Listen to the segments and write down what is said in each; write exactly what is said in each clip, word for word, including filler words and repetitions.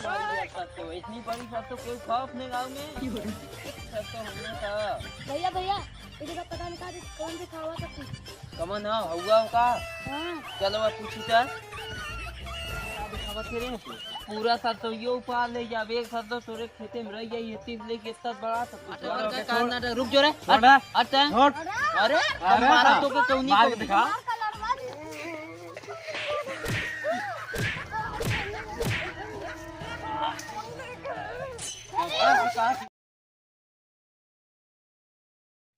मार लिया सरसों, इतनी बड़ी सरसों कोई खाओ अपने गाँव में? सरसों हमने खावा। भैया, भैया, इधर का पता नहीं कहाँ से कौन से खावा था कुछ। कमन हाँ, हुआ हो का? हाँ। चलो, अब पूछी था। का दिखावत है रे? पूरा सरसों यो उपार ले जावे, एक सरसों तोरे खेते में रह जाई, ये तीस लेके इतना बड़ा सरसों। अरे, और का कान ना, रुक जो रे। छोड़। हट, हट, हट। छोड़। अरे, अरे, मारा का? तो के कौनी मार के कौनी। दिखा।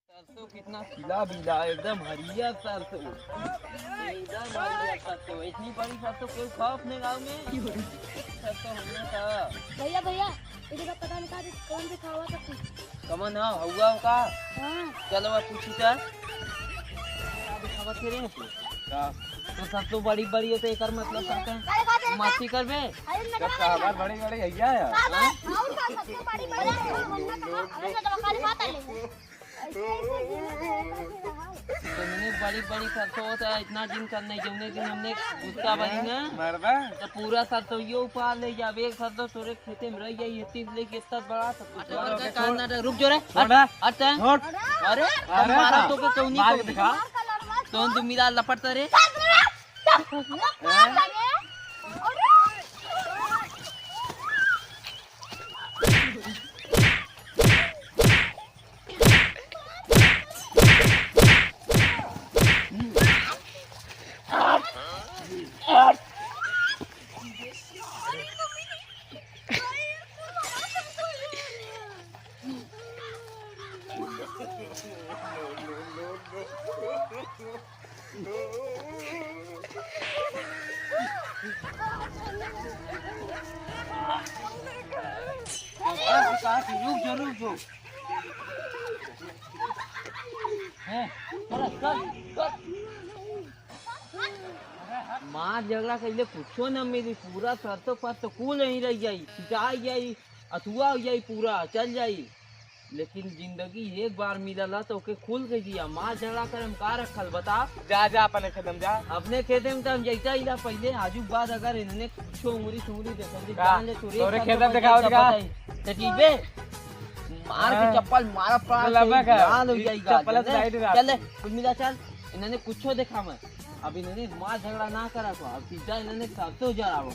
सरसों कितना पीला पीला, एकदम हरियर सरसों। एकदम हरियर सरसों। इतनी बड़ी सरसों कोई खाओ अपने गाँव में? सरसों हमने खावा। भैया, भैया, इधर का पता नहीं कहाँ से कौन से खावा था कुछ। कमन हाँ, हुआ हो का? हाँ। चलो, अब पूछी था। का दिखावत है रे? का? तो सरसों बड़ी बड़ी है, तो एकर मतलब का है? अरे, का दे रहा? मस्ती करबे? अरे, जब कहावत बड़ी बड़ी है, क्या है? का बात? हाँ? और का सरसों बड़ी बड़ी है? हमने तो खाली बात है। ऐसे, ऐसे गिने तो ऐसे गिने। तो इतनी बड़ी बड़ी सरसों होता है, इतना दिन कर नहीं, जौने दिन हमने उसका बनी ना, मरबा। तो पूरा सरसों यो उपार ले जावे, एक सरसों तोरे खेते में रह जाई, ये तीस लेके इतना बड़ा सरसों। अरे, और का कान ना, रुक जो रे। छोड़। हट, हट, हट। छोड़। अरे, अरे, मारा का? तो के कौनी मार के कौनी। दिखा। कौन तू मेरा लपटता रे? रुक जो, रुक जो। हैं, चल, चल, चल। मार झगड़ा कइले कुछो न मिली, पूरा सरसों पर तो कुल यहीं रह जाई, पिटाई जाई, अथुआ हो जाई पूरा, चल जाई। लेकिन जिंदगी एक बार मिलल ह, तो ओके खुल के जिया। मार झगड़ा करे में का रखल, बता? जा, जा, अपने खेते में जा। अपने खेते में तो हम जैसा ही ला पहले, आजू बाद अगर इन्हने कुछो उंगली सुंगली देखल, का? जान ले, तोरे तोरे खेते में देखावत का? तो ठीक बे, मार के हाँ। चप्पल मारा, पड़ा लबा सही का? लाल हो जाई चप्पल गाल, से लाइट रात चल ले, में। कुल मिला चल, इन्हने कुछो देखा मैं। अब इन्हने मार झगड़ा ना करा को, अब सीधा इन्हने सरसों जरावो।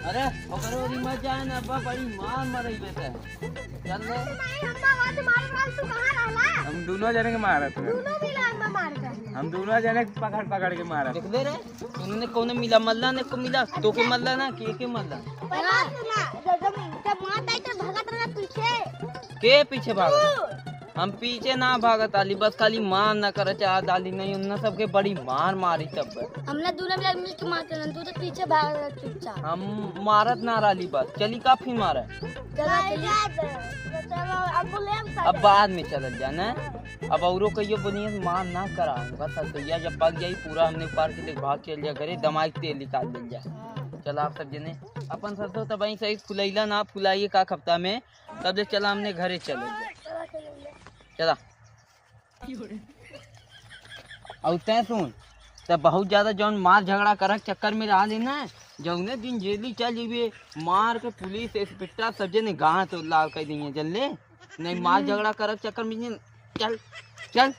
अरे, ओकरे ओरी मत जाए ना, अब्बा बड़ी मार मरई बेटे। चल रे। हम दोनों जने के मारत रहे। हम दोनों जने के पकड़ पकड़ के मारत। देख ले रे, इन्हने कौनो मिला मल्ला ने को मिला, तो के मल्ला ना, के के मल्ला। पहला सुना, जब, जब, जब मार दाई तो भगत रहा पीछे। के पीछे भागत? हम पीछे ना भागत आली, बस खाली मार ना करे चाहत आली, नहीं उन्ना सबके बड़ी मार मारी तब। हमने दोनों मिला मिल के मारते रहन, तू तो पीछे भाग रहा चुपचाप। हम मारत ना रहली, बस चली का फिर मारे? चला, चली। चलो, अब बोले हम अब बाद में चलल जाना। अब औरो कहियो बोलिए मार ना करा, बस भैया जब पक जाई पूरा हमने उपार के देख भाग चल जा घरे, दमाई तेल निकाल दे जा। चला आप सब जने अपन सरसों तब सही फुलैला ना फुलाइए का हफ्ता में, तब ले चला हमने घरे चले। चला। और तै सुन, त बहुत ज्यादा जौन मार झगड़ा करक चक्कर में रहा लेना, जौने दिन जेली चल जीबे, मार के पुलिस इंस्पेक्टर सब जने गांठ तो लाल कर दिए, जन ले। नहीं, मार झगड़ा करक चक्कर में जिन, चल, चल।